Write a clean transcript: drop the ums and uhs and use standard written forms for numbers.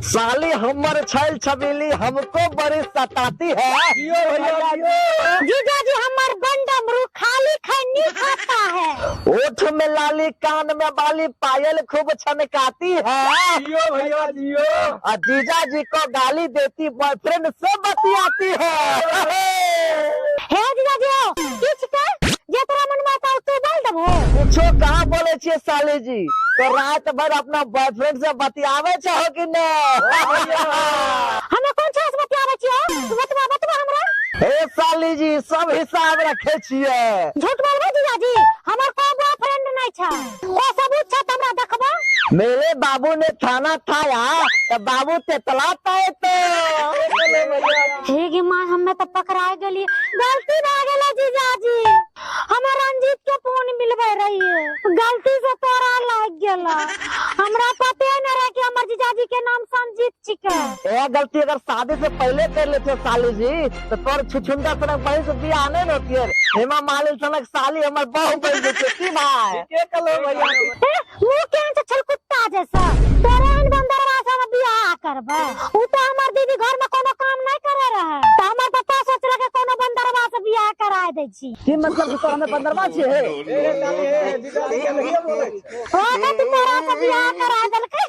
साली हमर छैल छबीली हमको बड़ी सताती है। जियो भैया जियो। जीजा जी हमर बंडमरू खाली खैनी खाता है। ओठ में लाली कान में बाली पायल खूब छनकाती है। जियो भैया जियो। और जीजा जी को गाली देती बॉयफ्रेंड से बतियाती है। हे जीजा जी हो किछ के जे तोरा मन में आता तू बोल देबो। पूछो कहाँ बोले छिए साली जी, तो रात भर अपना बॉयफ्रेंड से बतियावे चाहो कि नहीं? हमें कौन छा से बतियावे छियो, तू बतवा बतवा हमरा। हे साली जी सब हिसाब रखे छिए। झूठ बोलबो जीजा जी, हमर कोई बॉयफ्रेंड नहीं छा, ओ सबूत छा त हमरा देखबो। मेरे बाबू ने थाना थाया तो बाबू तेतला पाए तो। हे गे मां, हमें तो पकड़ा गेली, गलती भए गेलै जीजा जी। हमर रंजीत के फोन मिलबे रहिए, गलती से तोरा लाग गेला। हमरा पते न रहे कि हमर जीजाजी के नाम संजीत छिकै। ए गलती अगर शादी से पहले कर लेते साली जी तो तोर छुछुंदा सनक बहिन से बियाह नहीं होती है। हेमा मालिनी सनक साली हमर बहू बन जेते की भाई? के कहलो भैया? ए, मुंह केहन छै छलकुत्ता जैसा, तोरे एहन बंदरवा से हम बियाह करबै। उ तो हमर दीदी घर में कोनो काम नहीं करे रहे, तो हमर पप्पा सोचलक कोनो बंदरवा से बियाह कराय दै छी। की मतलब कि तोरा हमे बंदरवा छियै? ए साली, ए, जीजा जी के नहीं बोलै छै। ओ, तू तोरा से बियाह कराय देलकै।